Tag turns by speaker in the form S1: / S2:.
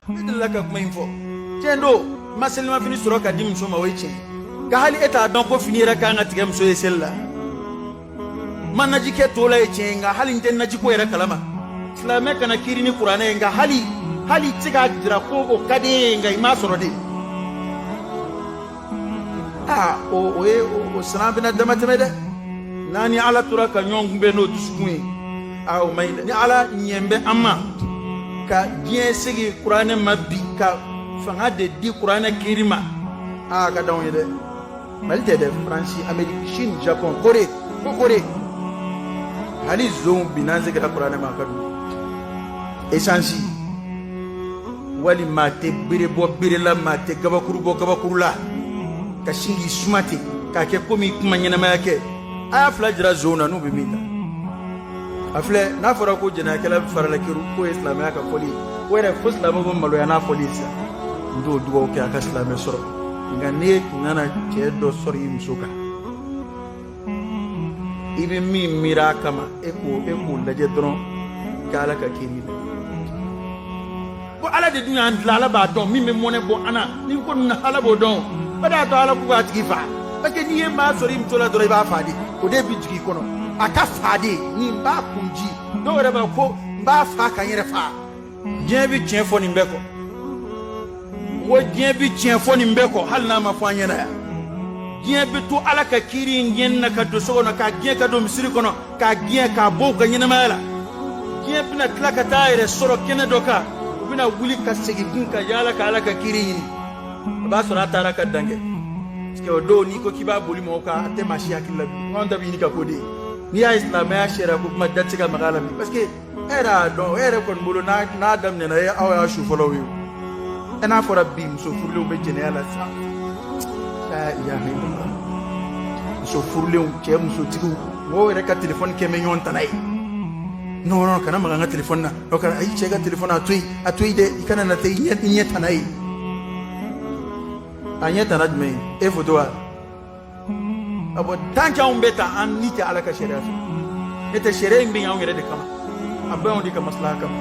S1: Ne delila ka kuma in fɔ. Tiɲɛ don, n ma selimafini sɔrɔ ka di muso ma, o ye tiɲɛ ye, nka hali e t'a dɔn ko fini yɛrɛ ka kan ka tigɛ muso ye seli la. N ma naji kɛ to la ye tiɲɛ ye, nka hali n tɛ najiko yɛrɛ kalama. Silamɛ kana kiiri ni kuranɛ ye, nka hali i tɛ se k'a jira ko o ka di e ye, nka i m'a sɔrɔ de. Aa, o ye o siran bɛna damatɛmɛ dɛ. N'an ni Ala tora ka ɲɔgɔn kunbɛn n'o dusukun ye, aa, o man ɲi dɛ. Ni Ala ɲɛ bɛ an ma ka diɲɛ segin kuranɛ ma bi, ka fanga de di kuranɛ kiiri ma, aa, ka d'anw ye dɛ. Mali tɛ dɛ, Faransi, Amérique, Chine, Japon, Corée, ko Corée, hali zonw bi, n'an seginna kuranɛ ma, a ka d'u ye. Essence wali maa tɛ bere bɔ bere la, maa tɛ gabakuru bɔ gabakuru la, ka sin k'i suma ten k'a kɛ komi kuma ɲɛnamaya kɛ. A y'a fila jira zonw na n'u bɛ min ta. A filɛ, n'a fɔra ko jɛnɛyakɛla bɛ farala keru, k'o ye silamɛya ka fɔli ye, o yɛrɛ fo silamɛw bɛ maloya n'a fɔli ye sisan. N t'o dugawu kɛ a ka silamɛ sɔrɔ, nka n'e tun nana cɛ dɔ sɔrɔ i muso kan, i bɛ min miiri a kama, e k'o lajɛ dɔrɔn ka Ala ka kiiri lajɛ. Ko Ala de dun y'an dilan, Ala b'a dɔn min bɛ mɔnɛ bɔ an na ni ko ninnu na, Ala b'o dɔn. O de y'a to Ala ko k'a tigi fa, parce que n'i ye maa sɔrɔ i muso la dɔrɔn, i b'a fa de. O de bɛ jigin i kɔnɔ, a ka fa de nin b'a kun ji. Dɔw yɛrɛ b'a ko n b'a fa ka n yɛrɛ fa. Diɲɛ bɛ tiɲɛ fɔ nin bɛɛ kɔ, ko diɲɛ bɛ tiɲɛ fɔ nin bɛɛ kɔ, hali n'a ma fɔ an ɲɛna yan. Diɲɛ bɛ to Ala ka kiiri in gɛnni na ka don so kɔnɔ, k'a gɛn ka don misiri kɔnɔ, k'a gɛn k'a bɔ u ka ɲɛnamaya la. Diɲɛ bɛna tila ka taa yɛrɛ sɔrɔ kɛnɛ dɔ kan, u bɛna wuli ka segin kun ka yaala ka Ala ka kiiri ɲini. O b'a sɔrɔ a taara ka dan kɛ, parce que o don, n'i ko k'i b'a boli mɔgɔw kan, a tɛ maa si hakili la bi. Anw ta bɛ ɲini ka k'o de ye. N'i y'a ye silamɛya sariya ko kuma da tɛ se ka maga a la bi, parce que e yɛrɛ y'a dɔn, e yɛrɛ kɔni bolo, n'a daminɛna e aw y'a su fɔlɔw ye. E n'a fɔra bi muso furulenw bɛ jɛnɛya la sisan, la ilaha illallah. Muso furulenw, cɛ musotigiw, mɔgɔw yɛrɛ ka telefɔni kɛ bɛ ɲɔgɔn tana ye. Non, non, kana maga n ka telefɔni na. O kana, ayi, cɛ ka telefɔni, a to yen, a to yen dɛ. I kana na taa i ɲɛ tana ye. A ɲɛ tana jumɛn ye? E foto wa? A bɔn, tant que anw bɛ ta, an ni tɛ Ala ka sariya fɛ. Ne tɛ sariya in bɛ yen anw yɛrɛ de kama, a bɛ anw de ka maslaha kama.